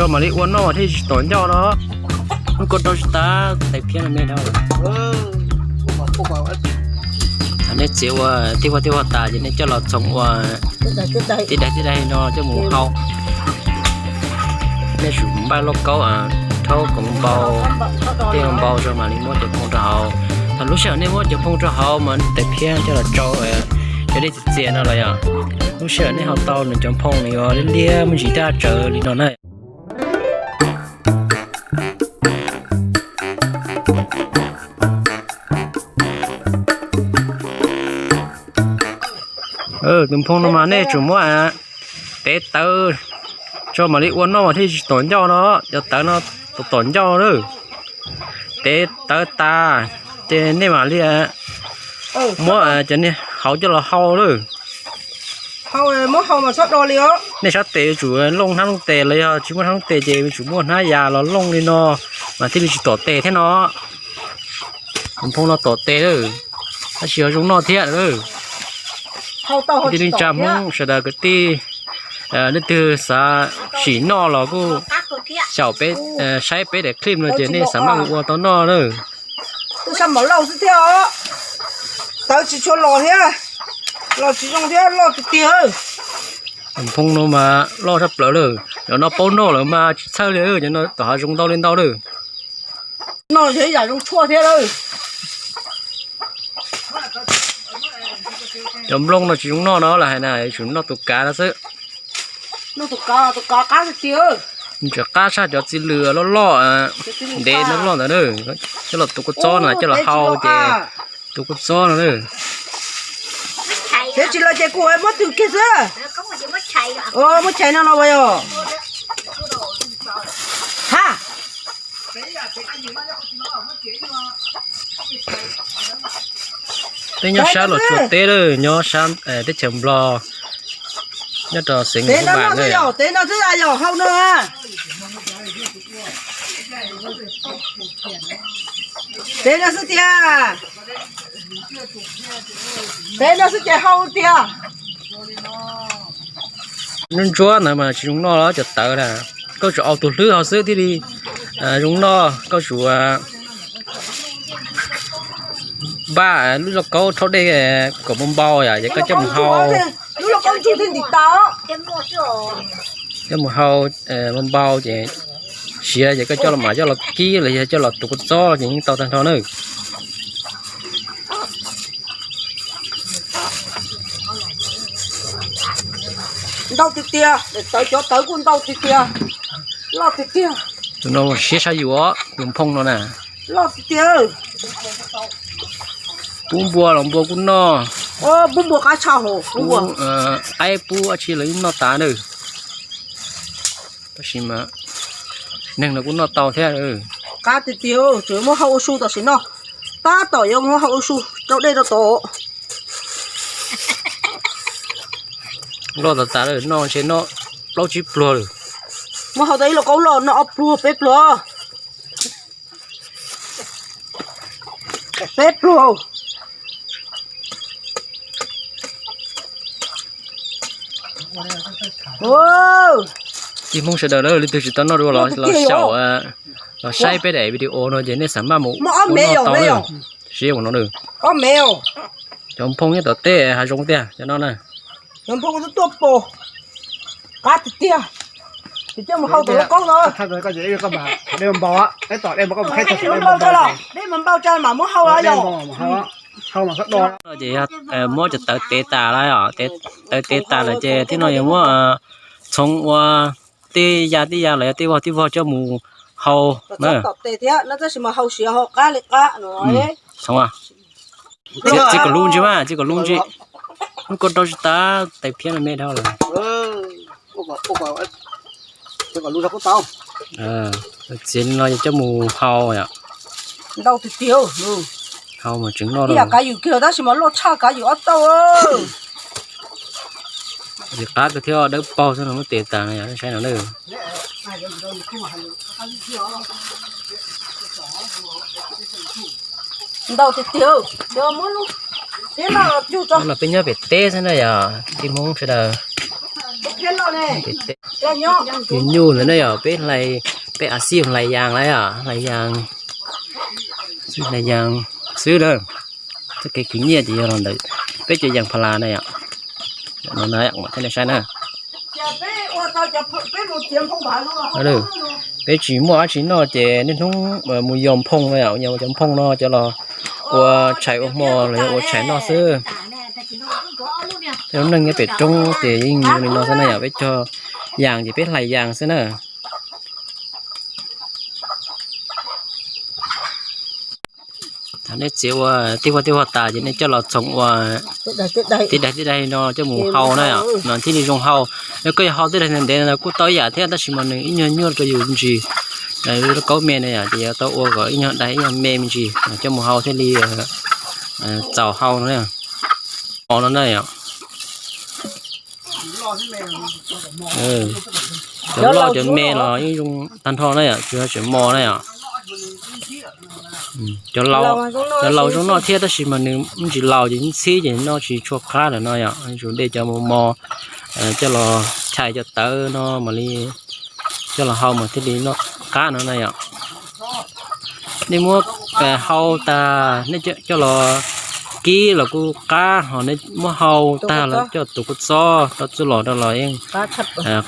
Tso mam li ua noj thiaj tsis tom ncauj no. Hnub koj rau tsis tas tais phiab no me dhau. Nej txiav ua tij vog tij vog tas ces nej coj los txhoov ua tij daig tij daig no coj mus hau. Nej tsum npaj lauj kaub rhaub kom npau, tej npau zoo mam li muab cov nphoo rau hauv. Thaum lub sij hawm nej muab cov nphoo rau hauv mas tais phiab coj los tsau cov dej txias txias no los yog lub sij hawm nej hau tau nws cov nphoo nws yuav liab liab muaj ntsis daj tsawv li no na. Tus nphoo no mas nej tsum muab tev tawv tso mam li ua noj thiaj tsis tom ncauj no, cov tawv no tom tom ncauj lawm. Tev tawv tas ces nej mam li muab cov niag hauv coj los hau lawm. Nej sab tes yuav tsum looj hnab looj tes los yog tsis muaj hnab looj tes ces yuav tsum muaj hnab yas los looj li no mas thiaj li tsis tom tes thiab no. Tus nphoo no tom tes lawm, tab sis yog zoo noj thiab lawm. Kwv tij neej tsa Hmoob sawv daws kwv tij, leej twg xav sim noj los kuj xyaum peb, saib peb daim clip no ces nej xav maj mus ua tau noj lawm. Tub sab mom lauj xwb thiab os, tawv tsis tshua los thiab, los tsis zoo thiab, loj tiag tiag. Nphoo no mas loj sab plaws lawm, cov no paub noj lawm mas tsis txhawj li, cov no tom hav zoov ntau li ntau lawm. Noj yog ib yam zoo tshuaj thiab lawm. Cov nplooj no tsis zoo noj no lawm hais na, yuav tsum noj tus kav no xwb. Tus kav qab tiag tiag. Tseem qab tshaj cov txiv lws loj loj, ntev loj loj ntawd na. Coj los tus kua txob no coj los hau ces tus kua txob no na. Tsis los ces kuv muab tws kiag xwb. Muab chais no los yog ha. Peb nyob sab Los Tsuas teb lawm, nyob sab teb chaws Nplog, nyob rau xeev Hmoob Vam na. Tev no xwb yog hau no. Tev no xwb tiag. Tev no xwb ces hau tiag. Ntsuab ntsuab ntawd mas tsis zoo noj los cov tawv na. Koj tsum au tus hlwb hauv xwb thiaj li zoo noj. Koj tsum npaj lub lauj kaub rhaub dej kom npau npau yom, ces koj coj mus hau. Coj mus hau npau npau ces siav ces koj coj los mam coj los kib los yog coj los tus kua txob ces yeej tau tag nrho na. Ntau tiag tiag, tawv cov tawv kuj ntau tiag tiag, loj tiag tiag. Tus no siab sab yus, tus nphoo no na. Loj tiag tiag. Pub npua los npua kuj noj. Pub npua qab tshaj hauv. Qaib pub dab tsi los yeej noj tas na. Tab sis mas neeg los kuj noj tau thiab. Qab tiag tiag, tsuas muab hau ua su tam sim no. Tab tom yuav muab hau ua su rau dej rau tod. Loj tas tas lawm, noj ntshe noj plaub tsib pluag lawm. Muab hau tau ib lauj kaub loj noj ob pluag peb pluag. Peb pluag. Tij Hmoob sawv daws, leej twg tsis tau noj dua los xyaum, los saib peb daim video no ces nej xav maj mus ua noj tau na. Siab ua no na. Cov nphoo nyob tom tej hav zoov tiag cov no na. Cov nphoo tuaj pos, qab tiag tiag. Ces coj mus hau tom lauj kaub no. Dej mas npau tso los, dej mas npau tso mam muab hau los yog. Ces muab cov tawv tev tas lawm, tawv tev tas lawm ces thiab no yuav muab txhoov ua tej ya tej ya los yog tej vog tej vog coj mus hau na. Tom tes thiab no tab sis mas hau siav hau qab li qab no. Txhoov, txiv kom lub ntsis mas, txiv kom lub ntsis. Lub koj rau tsis tas, tais phiab no me dhau lawm. Txiv no coj mus hau yom. Ntau tiag tiag. Hau mas tseem noj. Ib yam kav yus kiag tab sis mas loj tshaj kav yus ob tauj. Txiv qab kawg thiab, dawb paug xwb no muab tes tas no yom, saib no na. Ntau tiag tiag, muab lub, peb los peb nyob pem teb xwb na yom, tij Hmoob sawv daws. Nyuj nyuj ntawd na yom, peb hlais, peb a xij hlais yas lawm yom, hlais yas, hlais yas xwb na. Txoj kev khwv nyiaj ces yog los ntawm peb cov yas pha las na yom. No na, thiaj li saib na. Peb tsis muaj dab tsi noj ces niaj hnub mus yos nphoo na yom, yos cov nphoo no cov los ua tshais ua hmo los yog ua tshais noj xwb. Tej lub neej nyob pem roob ces yeej zoo li no xwb na yom, peb cog yas ces peb hlais yas xwb na. Thaum nej txiav ua tib vaj tib vaj tas ces nej coj los txhoov ua tib daig tib daig no coj mus hau na yom, no thiaj li zoo hau. Yog koj yuav hau tib daig ntev ntev no kuj tau ib yam thiab, tab sis mas nws ib nyuag nyuaj rau yus me ntsis. Lub kaub me na yom, ces yuav tau ua kom ib nyuag daig ib nyuag me me ntsis coj mus hau thiaj li txaus hau no na. Mos no na yom. Cov loj cov me los yeej zoo tag nrho na yom, tsis hais tseem mos na yom. Cov laus zoo noj thiab, tab sis mas nws me ntsis laus ces ntxhib ces noj tsis tshua qab lawm no yom. Yuav tsum de cov mos mos coj los chais cov tawv no mam li coj los hau mas thiaj li noj qab no na yom. Nej muab hau tag nej coj los kib los kuj qab, ho nej muab hau tag los coj tuav kua txob rau txuj lom rau los yeej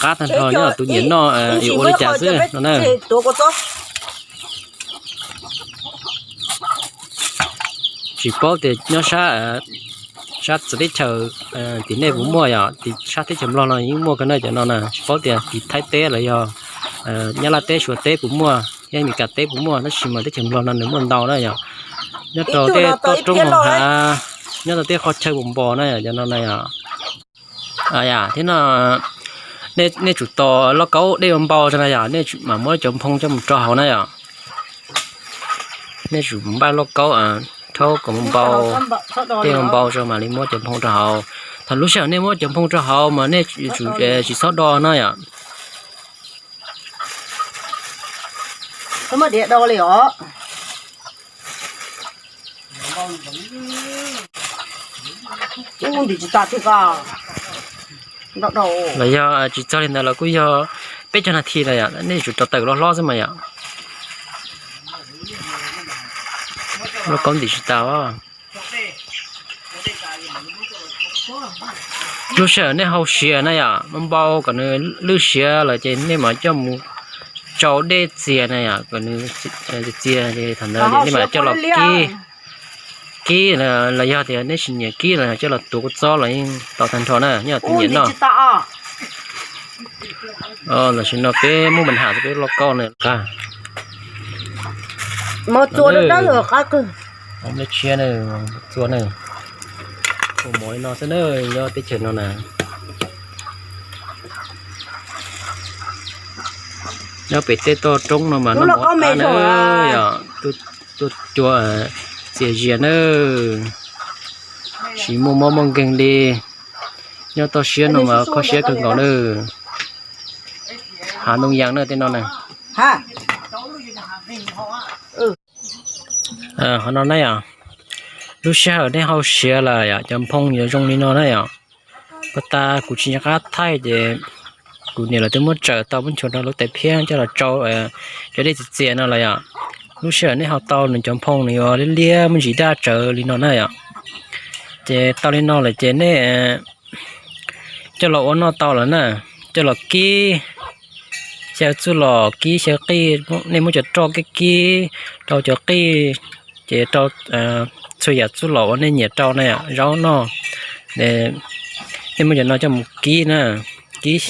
qab tag nrho, nyob tus nyiam noj yuav ua li cas xwb no na. Tsis paub tias nyob sab, sab txawv teb chaws tim nej puas muaj yom, tim sab teb chaws Nplog no yeej muaj kawg na cov no na, tsis paub tias tim Thaib teb los yog Nyab Laj teb Suav teb puas muaj thiab Meskas teb puas muaj, tab sis mas teb chaws Nplog no nws muaj ntau na yom. Nyob rau tej toj roob hauv hav, nyob rau tej qhov chaw npos npos na yom, cov no na yom. Thiab no nej tsum tos lauj kaub dej npau tso na yom, nej mam muab cov nphoo coj mus rau hauv na yom. Nej tsum npaj lauj kaub rhaub kom npau, dej npau tso mam li muab cov nphoo rau hauv. Thaum lub sij hawm nej muab cov nphoo rau hauv mas nej tsum tsis txhob do na yom. Los yog tsis txog li ntawd los kuj yog peb caug nas this na yom, nej tsum rau tawm hlob hlob xwb mas yom. Lauj kaub ntim tsis tas. Lub sij hawm nej hau siav na yom, npau kom nws lwj siav lawm ces nej mam coj mus tsau dej txias na yom, kom nws txias ces thaum ntawd nej mam coj los kib, kib los yog tias nej tsis nyiam kib los coj los tuav kua txob los yeej tau tag nrho na, nyob tus nyiam noj. Tam sim no peb muab npam ham rau peb lauj kaub na. Tshiab na, txua na, ua mov li no xwb na, nyob teb chaws no na. Nyob pem tej toj roob no mas noj mov qab na, yog tuaj cua txias zias na, tsis muaj mob muaj nkeeg li. Nyob toj siab no mas kho siab kawg nkaus na. Hav ntoo yas na tej no na. Qhov no na yom, lub sij hawm nej hau siav lawm yom, cov nphoo yuav zoo li no na yom. Puag ta kuv tsis nco qab thaij ces kuv niam lawv twb muab tsaws tau, muab nchuav rau lub tais phiab coj los tsau cov dej txias txias no los yom. Lub sij hawm nej hau tau nws cov nphoo nws yuav liab liab muaj ntsis daj tsawv li no na yom. Ces tau li no lawm ces nej coj los ua noj tau lawm na. Coj los kib xyaw txuj lom, kib xyaw qij, nej muab cov roj kib kib rau cov qij, ces rau txhua yam txuj lom uas nej nyiam rau na yom, zaub noj. Nej muab cov no coj mus kib na, kib,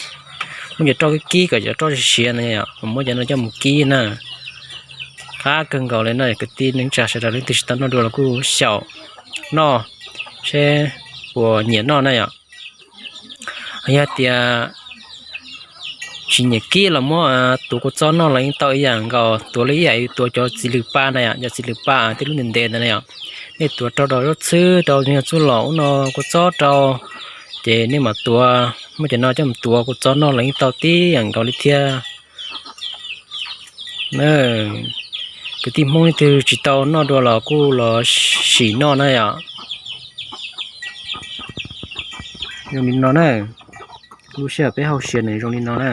muab cov roj kib kib kom cov roj siav na yom, muab cov no coj mus kib na. Qab kawg nkaus li no kwv tij neej tsa sawv daws, leej twg tsis tau noj dua los kuj xyaum noj seb puas nyiam noj na yom. Yog tias tsis nyiam kib los muab tuav kua txob noj los yeej tau ib yam nkaus, tuav li ib yam tuav cov txiv lws pa na yom, cov txiv lws pa tej lub ntev ntev ntawd na yom. Nej tuav rau rau zaub txhwb rau txuj lom ub no kua txob rau, ces nej mam tuav, muab cov no coj mus tuav kua txob noj los yeej tau tib yam nkaus li thiab. Kwv tij Hmoob leej twg tsis tau noj dua los kuj los sim noj na yom. Zoo li no na. Lub sij hawm peb hauj sia nws zoo li no na.